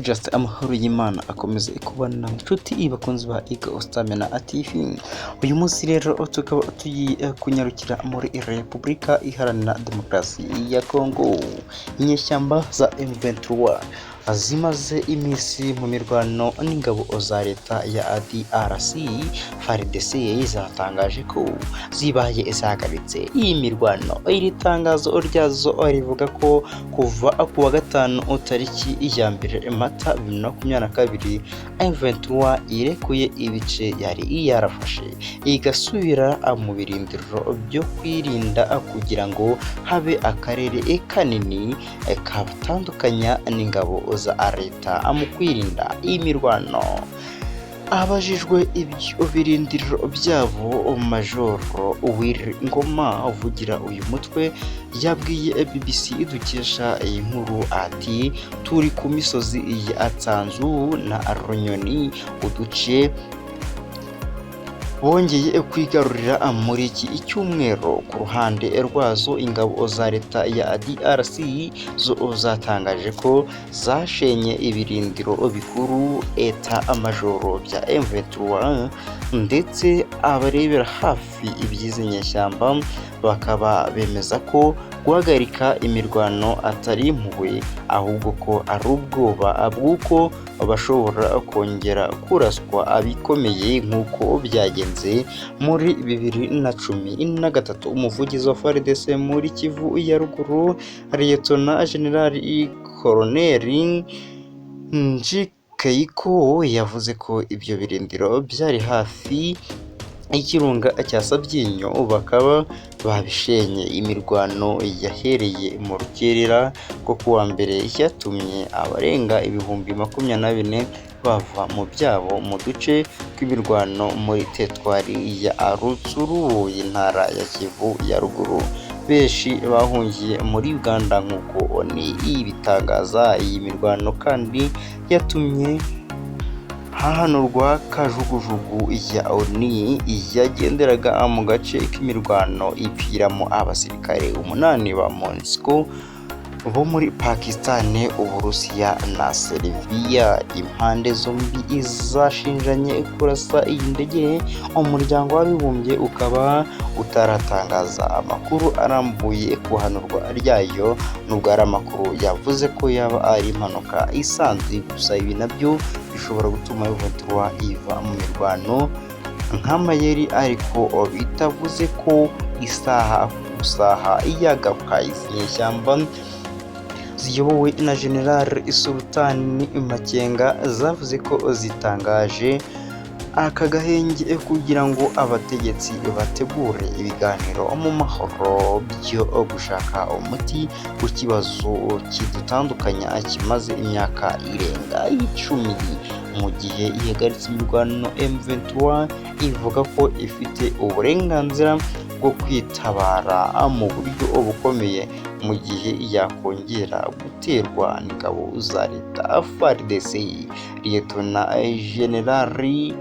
Just amahoro y'Imana akomeze kubana inshuti bakunzi ba Eagle Stamina TV. Uyu munsi rero tukaba tugiye kunyarukira muri Repubulika Iharanira Demokarasi ya Kongo. Inyeshyamba za M23 zimaze iminsi mu mirwano n'ingabo za leta ya DRC, FARDC, zatangaje ko zibaye zahagaritse iyi mirwano. Iri tangazo ryazo rivuga ko kuva ku wa gatanu tariki ya 1 Mata 2022, M23 irekuye ibice yari yarafashe, igasubira mu birindiro byo kwirinda kugira ngo habe akarere kanini kabatandukanya n'ingabo za leta mu kwirinda imirwano. Abajijwe ibyo birindiro byabo, Majoro Willy Ngoma uvugira uyu mutwe yabwiye BBC dukesha iyi nkuru ati: "Turi ku misozi ya Tsanzu na Runyoni, uduce bongeye kwigarurira muri iki cyumweru." Ku ruhande rwazo, ingabo za leta ya DRC zo zatangaje ko zashenye ibirindiro bikuru, état-major, bya M23, ndetse abarebera hafi iby'izi nyeshyamba bakaba bemeza ko guhagarika imirwano atari impuhwe, ahubwo ko ari ubwoba bw'uko bashobora kongera kuraswa bikomeye nk'uko byagenze muri 2013. Umuvugizi wa FARDC muri Kivu ya Ruguru, Liyetona Jenerali Koroneri Njikeiko, yavuze ko ibyo birindiro byari hafi y'ikirunga cya Sabyinyo, bakaba babishenye. Imirwano yahereye mu rukerera rwo kuwa mbere yatumye abarenga 24,000 bava mu byabo mu duce tw'imirwano muri teritwari ya Rutshuru y'intara ya Kivu ya Ruguru. Benshi bahungiye muri Uganda nk'uko ONU ibitangaza. Iyi mirwano kandi yatumye hahanurwa kajugujugu ya ONU yagenderaga mu gace k'imirwano, ipfiramo abasirikare 8 ba MONUSCO bo muri Pakistan, Uburusiya na Seriviya. Impande zombi zashinjanye kurasa iyi ndege. Umuryango w'Abibumbye ukaba utaratangaza amakuru arambuye ku ihanurwa ryayo, nubwo ari amakuru yavuze ko yaba ari impanuka isanzwe. Gusa ibi nabyo bishobora gutuma M23 iva mu mirwano nk'amayeri, ariko bitavuze ko isaha ku isaha yagaruka. Izi nyeshyamba ziyobowe na General Sultan Makenga zavuze ko zitangaje aka gahenge kugira ngo abategetsi bategure ibiganiro mu mahoro byo gushaka umuti ku kibazo kidutandukanya kimaze imyaka irenga 10. Mu gihe ihagaritse imirwano, M23 ivuga ko ifite uburenganzira bwo kwitabara mu buryo bukomeye mu gihe yakongera guterwa n'ingabo za leta, FARDC. Liyetona Jenerali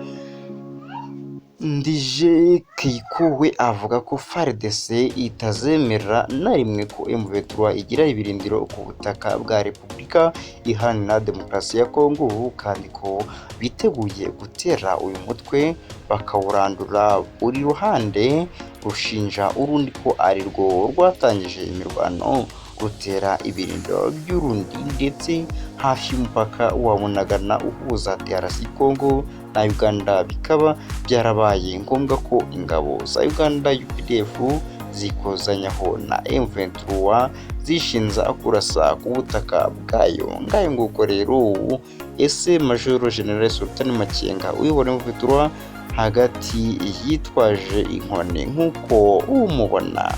Ndije Keiko we avuga ko FARDC itazemera na rimwe ko M23 igira ibirindiro ku butaka bwa Repubulika Iharanira Demokarasi ya Kongo, kandi ko biteguye gutera uyu mutwe bakawurandura. Buri ruhande rushinja urundi ko ari rwo rwatangije imirwano, rutera ibirindiro by'urundi ndetse hafi y'umupaka wa Bunagana uhuza DRC Congo na Uganda, bikaba byarabaye ngombwa ko ingabo za Uganda UPDF zikozanyaho na M23 zishinza kurasa ku butaka bwayo. Ngayo nguko rero. Ese Majoro General Sultan Makenga uyobora M23 hagati yitwaje inkoni nk'uko umubona?